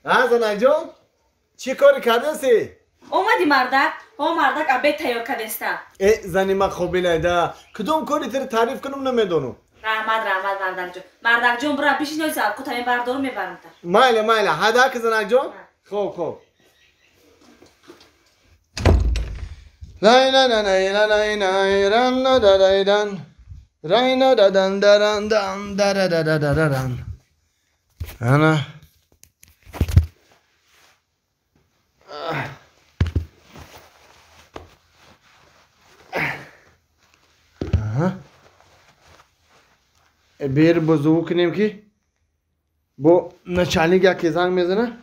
Занакҷон, чӣ кори кардеси? Омади мардак? Ҳо мардак, обед тайёр кардестам. Э, зани ма қобилайда. Кудом кори тиро таъриф кунам намедонам. Раҳмат, раҳмат, мардакҷон. Мардакҷон, бира бишин, ҳози алқута мебардорум, мебарам та. Майла, майла, ҳадаки занакҷон. Хоб, хоб. Ана. Бер бозуву кунем ки бо начальник яке занг мезана.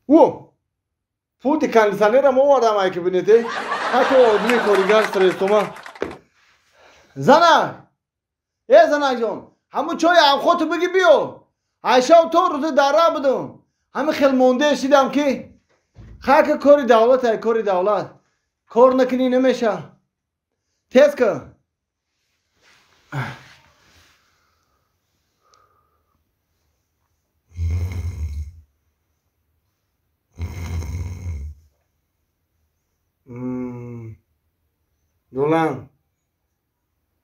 О! Пулти кондиционерам овардам, ай ки бинете. Ҳатто одами коригар стресстома. Занак! Э, занакҷон, ҳамун чойи авхоту биги биё. Айшав то рӯзи дара будум. Ҳамин хел монде шидам ки хака кори давлат ай, кори давлат. Кор накунӣ намеша. Тез кун. Дулан.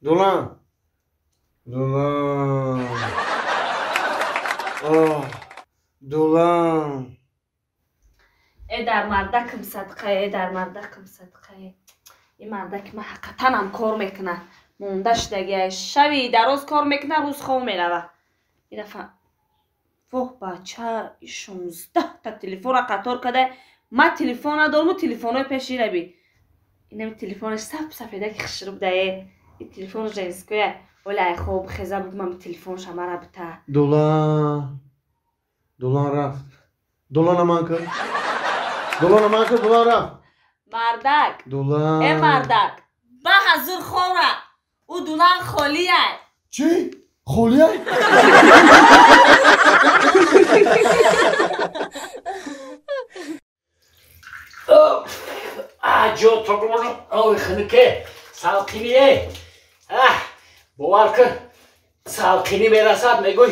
Дулан. Дулан. Оҳ, Дулан. Э дар мардакам садқа, э дар мардакам садқа. Ин мардаки ман ҳақиқатанам кор мекунад. Монда шудагиай. Шави дароз кор мекунад, рӯз хоб мерава. Ин дафъа воҳ бача, 16 та телефонро қатор карда. Ман телефон надорму телефонҳои пеши раби. Инами телефонаш сап сафедаки хушрӯ будае. Ин телефони женскоя. Оля ай хоб хеза буд, ман телефонша мара бита. Дулан. Дулан рафт. Дулана ман кар. Дулана ман кар, Дулан рафт. Мардак. Дулан. Э мардак. Ба ҳазур хора. Ӯ Дулан холиай. Чӣ? Холиай? Ҷо тоқможам, ой хунуке, салқиние. Бовар кун, салқинӣ мерасад, мегӯй.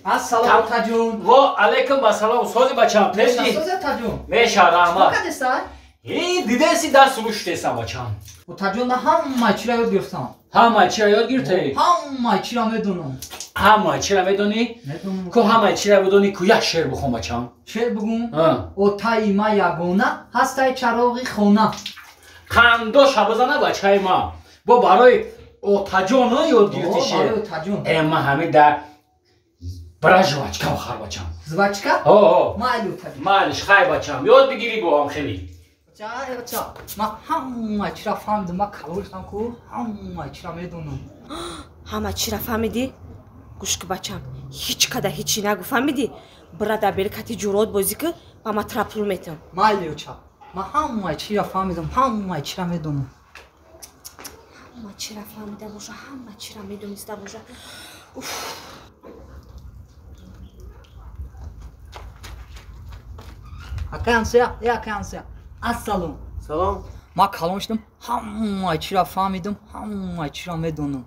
Ассалом, Отаҷон. Во алайкум ассалом, сози бачам, тезги? Сози, Отаҷон. Меша, раҳмат. Чӣ кардеса? Ин дидеси даст рӯштесам, бачам. Отаҷон, ман ҳама чиро ёд гирифтам. Ҳама чиро ёд гирифтӣ? Ҳама чиро медонам. Ҳама чиро медонӣ? Медонам. Ку ҳама чиро медонӣ, ку як шеър бихон, бачам. Шеър бигӯм? Отаи ма ягона ҳастаи чароғи хона. Қандоша бизана, бачаи ма. Бо барои отаҷон ёд гирифтӣ шеър? Барои отаҷон. Э, ман ҳамин дар бира жвачка бихар, бачам. Жвачка? Ҳо. Майли, отаҷон. Майлиш, хай, бачам, ёд бигирӣ бо ҳам хеле. Оча, оча, ман ҳама чиро фаҳмидам, ман калон шудам ку, ҳама чиро медонам. Ҳама чиро фаҳмидӣ? Гӯш ку, бачам, ҳеҷ када ҳечи нагӯ, фаҳмидӣ? Бира дар бери кати ҷурот бозӣ ку, ба ман тра пул метиҳам. Майли, оча, ман ҳама чиро фаҳмидам, ҳама чиро медонам. Ҳама чиро фаҳмида боша, ҳама чиро медониста боша. Уф. Акай ҳамсоя, э акай ҳамсоя, ассалом. Салом. Ман калон шудам, ҳама чиро фаҳмидам, ҳама чиро медонам.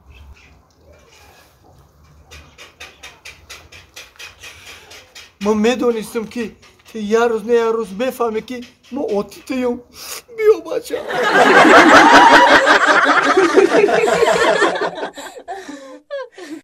Ман медонистам ки ту як рӯз не як рӯз мефаҳмӣ ки мо оти туюм. Биё, бача.